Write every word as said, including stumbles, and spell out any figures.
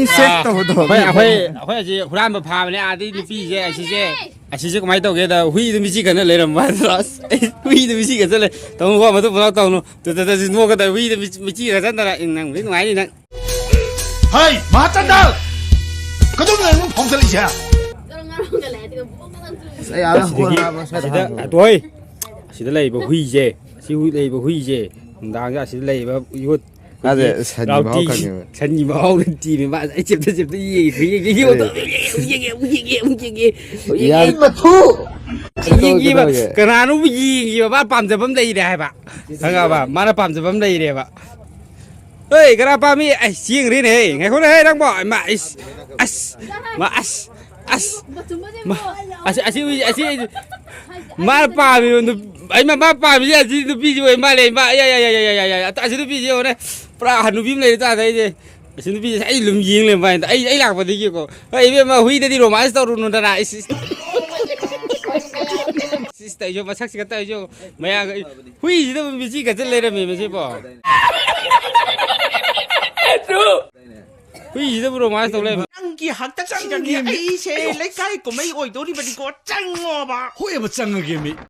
ꯁꯦꯛ ꯇꯧꯕꯗꯣ꯫ ꯑꯩꯈꯣꯏ, ꯑꯩꯈꯣꯏ, ꯑꯩꯈꯣꯏ ꯑꯁꯤ ꯍꯨꯔꯥꯟꯕ ꯐꯥꯕꯅꯦ, ꯑꯥꯗꯩ ꯅꯨꯄꯤꯁꯦ ꯑꯁꯤꯁꯦ, ꯑꯁꯤꯁꯦ ꯀꯃꯥꯏꯅ ꯇꯧꯒꯦꯗ, ꯍꯨꯏꯗ ꯃꯤꯆꯤ ꯈꯠꯅ ꯂꯩꯔꯝꯕ ꯍꯥꯏꯗ꯭ꯔꯣ? ꯑꯁ, ꯑꯩ ꯍꯨꯏꯗ ꯃꯤꯆꯤ ꯈꯠꯆꯜꯂꯦ꯫ ꯇꯧꯅꯨꯀꯣ, ꯃꯇꯨꯡ ꯃꯅꯥꯎ ꯇꯧꯅꯨ꯫ ꯇꯨ, ꯇꯨ, ꯇꯨ, ꯁꯤ ꯅꯣꯛꯀꯗꯕ ꯍꯨꯏꯗ ꯃꯤꯆꯤ, ꯃꯤꯆꯤ ꯈꯠꯆꯟꯗꯅ꯫ ꯎꯝ, ꯅꯪꯕꯨꯗꯤ ꯅꯨꯡꯉꯥꯏꯅꯤ ꯅꯪ꯫ ꯍꯩ, ꯃꯍꯥꯆꯟꯗꯜ! ꯀꯗꯣꯝꯗ ꯅꯪ ꯐꯥꯎꯖꯜꯂꯛꯏꯁꯦ? ꯑꯁ, ꯑꯩ ꯑꯥꯗ ꯑꯁꯤꯗꯒꯤ, ꯍꯣꯔ ꯍꯥꯏꯕ ꯁ꯭ꯋꯥꯏꯗ ꯑꯁꯤꯗ, ꯍꯥꯡꯉꯦ꯫ ꯑꯇꯣꯏ, ꯑꯁꯤꯗ ꯂꯩꯕ ꯍꯨꯏꯁꯦ, ꯁꯤ ꯍꯨꯏ ꯂꯩꯕ ꯍꯨꯏꯁꯦ, ꯅꯨꯡꯗꯥꯡꯁꯦ ꯑꯁꯤꯗ ꯂꯩꯕ ꯌꯣꯠ ꯑꯗ ꯑꯩꯈꯣꯏꯒꯤ ꯁꯟꯒꯤ ꯃꯍꯥꯎ ꯔꯥꯎꯇꯤ, ꯈꯪꯉꯦꯕ꯫ ꯁꯟꯒꯤ ꯃꯍꯥꯎ ꯅꯠꯇꯦꯃꯤ꯫ ꯃꯥ ꯑꯩ ꯆꯦꯞꯇ ꯆꯦꯞꯇ ꯌꯦꯡꯉꯤ, ꯌꯦꯡꯉꯤ, ꯌꯦꯡꯉꯤ, ꯑꯦ꯫ ꯑꯃꯨꯛ ꯌꯦꯡꯉꯤ, ꯑꯃꯨꯛ ꯌꯦꯡꯉꯤ, ꯑꯃꯨꯛ ꯌꯦꯡꯉꯤ, ꯑꯃꯨꯛ ꯌꯦꯡꯉꯤ꯫ ꯌꯥꯝ ꯃꯊꯨ! ꯌꯦꯡꯉꯤꯕ, ꯀꯩꯗꯧꯔꯒꯦ? ꯀꯅꯥꯅꯣꯕꯨ ꯌꯦꯡꯉꯤꯕ? ꯃꯥ ꯄꯥꯝꯖꯕ ꯑꯃ ꯂꯩꯔꯦ ꯍꯥꯏꯕ꯫ ꯈꯪꯉꯕ? ꯃꯥꯅ ꯄꯥꯝꯖꯕ ꯑꯃ ꯂꯩꯔꯦꯕ꯫ ꯍꯣꯏ, ꯀꯅꯥ ꯄꯥꯝꯃꯤ? ꯑꯩ ꯆꯦꯡꯈ꯭ꯔꯦꯅꯦ꯫ ꯉꯥꯏꯈꯣꯅꯦ, ꯍꯦ, ꯅꯪꯕꯣ꯫ ꯃꯥ, ꯑꯁ, ꯑꯁ, ꯃꯥ, ꯑꯁ, ꯑꯁ, ꯃꯥ, ꯑꯁꯤ, ꯑꯁꯤ, ꯑꯁꯤ, ꯃꯥꯅ ꯄꯥꯝꯃꯤꯕ ꯅꯨ-, ꯑꯩ ꯃꯥ, ꯃꯥ ꯄꯥꯝꯃꯤꯁꯦ ꯑꯁꯤ ꯅꯨꯄꯤꯁꯤ ꯑꯣꯏ ꯃꯥꯜꯂꯦ꯫ ꯃꯥ, ꯌꯥ, ꯌꯥ, ꯌꯥ, ꯑꯁꯤ ꯅꯨꯄꯤꯁꯤ ꯌꯦꯡꯉꯨꯅꯦ꯫ ꯄꯨꯔꯥ ꯍꯅꯨꯕꯤ ꯑꯃ ꯂꯩꯔꯦ ꯇꯥꯗ ꯑꯩꯁꯦ꯫ ꯑꯁꯤ ꯅꯨꯄꯤꯁꯦ ꯑꯩ ꯑꯗꯨꯝ ꯌꯦꯡ ꯂꯩꯔꯝꯕ ꯍꯥꯏꯅ ꯑꯩ, ꯑꯩ ꯂꯥꯛꯄꯗꯒꯤꯀꯣ꯫ ꯍꯣꯏ, ꯏꯕꯦꯝꯃ, ꯍꯨꯏꯗꯗꯤ romance ꯇꯧꯔꯨꯅꯨꯗꯅ꯫ ꯏꯁ, ꯏꯁ꯫ ꯏꯁ, ꯇꯧꯏꯁꯦ, ꯃꯁꯛꯁꯤꯒ ꯇꯧꯏꯁꯦ꯫ ꯃꯌꯥꯒ, ꯍꯨꯏꯁꯤꯗꯕꯨ ꯃꯤꯆꯤ ꯈꯠꯆꯜ ꯂꯩꯔꯝꯃꯦ ꯃꯁꯤꯕꯣ꯫ ꯍꯨꯏꯁꯤꯗꯕꯨ romance ꯇꯧ ꯂꯩꯔꯝꯃꯦ꯫ ꯅꯪꯒꯤ ꯍꯥꯛꯇꯛꯁꯤꯗꯅꯦ ꯑꯩꯁꯦ ꯂꯩꯀꯥꯏ ꯀꯨꯝꯍꯩ ꯑꯣꯏꯗꯧꯔꯤꯕꯅꯤꯀꯣ, ꯆꯪꯉꯣꯕ꯫ ꯍꯣꯏꯕ, ꯆꯪꯉꯒꯦ ꯃꯤ꯫